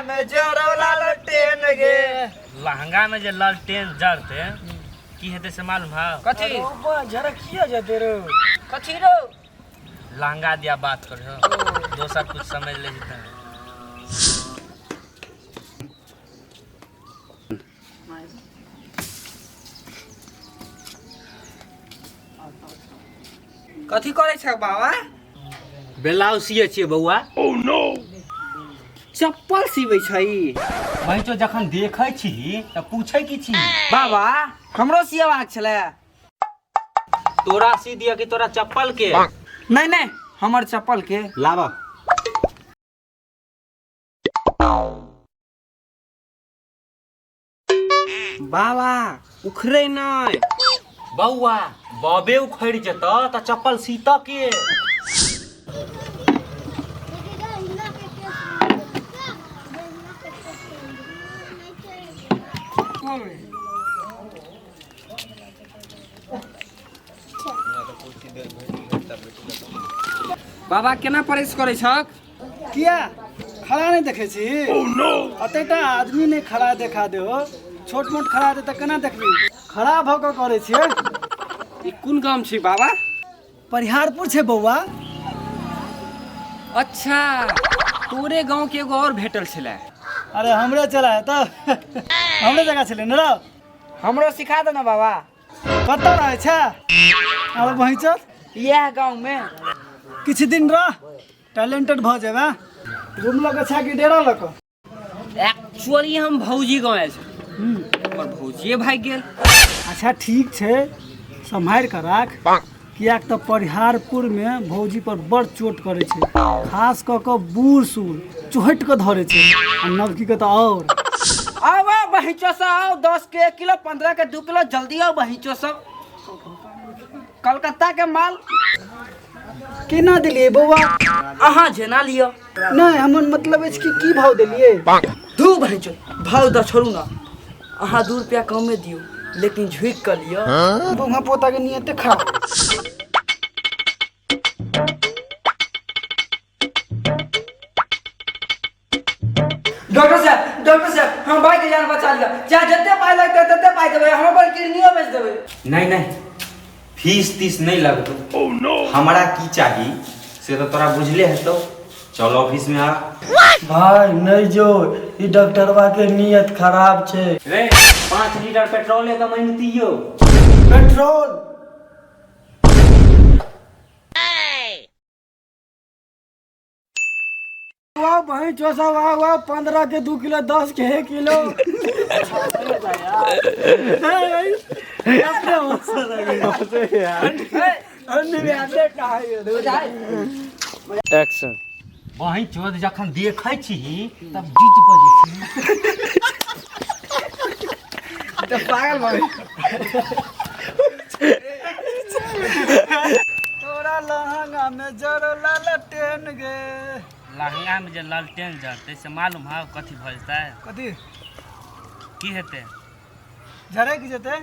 में जरवला लटेन गे। लहंगा में जे लालटेन जरते की हेतै से मालूम है? कथी? झरकिया जेते रो। कथी रो? लहंगा दिया बात कर हो, दोसर कुछ समझ ले जेते। कथी करै छ बाबा? ब्लाउज सियै छियै बौआ। चप्पल सिबै छै। वही तो जखन देखै छी तऽ पूछै की छी? बाबा हमरो सियबाक छलै। तोरा सी दिया कि तोरा चप्पल के? नहीं नहीं, हमर चप्पल के। लावा। बाबा उखड़े नहीं। बौआ बबे उखड़ जेतऽ तऽ चप्पल सीत के। बाबा केना परेश करै छक? किया खड़ा नहीं देखे छी? अतेटा आदमी नहीं खड़ा देखा दे हो, छोट मोट खड़ा दे तऽ केना देखबी? खड़ा भऽ कऽ करै छियै। ई कोन गाम छी बाबा? परिहारपुर छै बौआ। अच्छा, तोरे गांव के एगो और भेटल छलै। अरे हमरे चला है तऽ हमरे जगह छलै ने रौ। हमरो सिखा दे ना बाबा। कतऽ रहै छै? आब वहीं चल। इएह गांव में। किछु दिन रह, टैलेंटेड भऽ जेबै। रूम लऽ कऽ छै कि डेरा लऽ कऽ? एक्चुअली हम भौजी गाँव आयल छी, हमर भौजिए भागि गेल। अच्छा ठीक छै, सम्हारि कऽ राख, किएक तऽ परिहारपुरमे भौजी पर बड़ चोट करै छै, खास कऽ कऽ बूढ़ सूढ़ चोहटि कऽ धरै छै, आ नवकी के तऽ आओर। आउ आउ बहिचो सब आउ, 10 के 1 किलो, 15 के 2 किलो, जल्दी आउ बहिचो सब, कलकत्ता के माल। केना देलियै बौआ? अहाँ जेना लिअ। नहि, हमर मतलब अछि कि की भाव देलियै? दू बहिचो भाव दऽ छोड़ू ना, अहाँ 2 रुपया कमे दियौ, लेकिन झुकि कऽ लिअ। बौआ पोता के नियते खराब। डॉक्टर साहब, डॉक्टर साहब, हम भाई के जान बचा लिया, चाहे जते पाई लगतै तते पाई देबै, हम अपन किडनियो बेच देबै। नहीं नहीं, फीस तीस नहीं लगतो। हमरा की चाही से तो तोरा बुझले हेतौ। चल ऑफिस में आ। भाई नहीं जो, ई डॉक्टरवा के नियत खराब छै। रे 5 लीटर पेट्रोल एक महीना पेट्रोल? वाह भाई चौसा, वाह वाह, 15 के 2 किलो, 10 के 1 किलो। एक्शन। बहिन चोद जखन देखै छी तब जीत बजै छी। तऽ पागल भऽ गेल। तोरा लहंगा में जरला लटेन गे। लहंगा में जे लालटेन जरतै से मालूम है कथी भऽ जेतै? कथी? की हेतै? झरकि जेतै।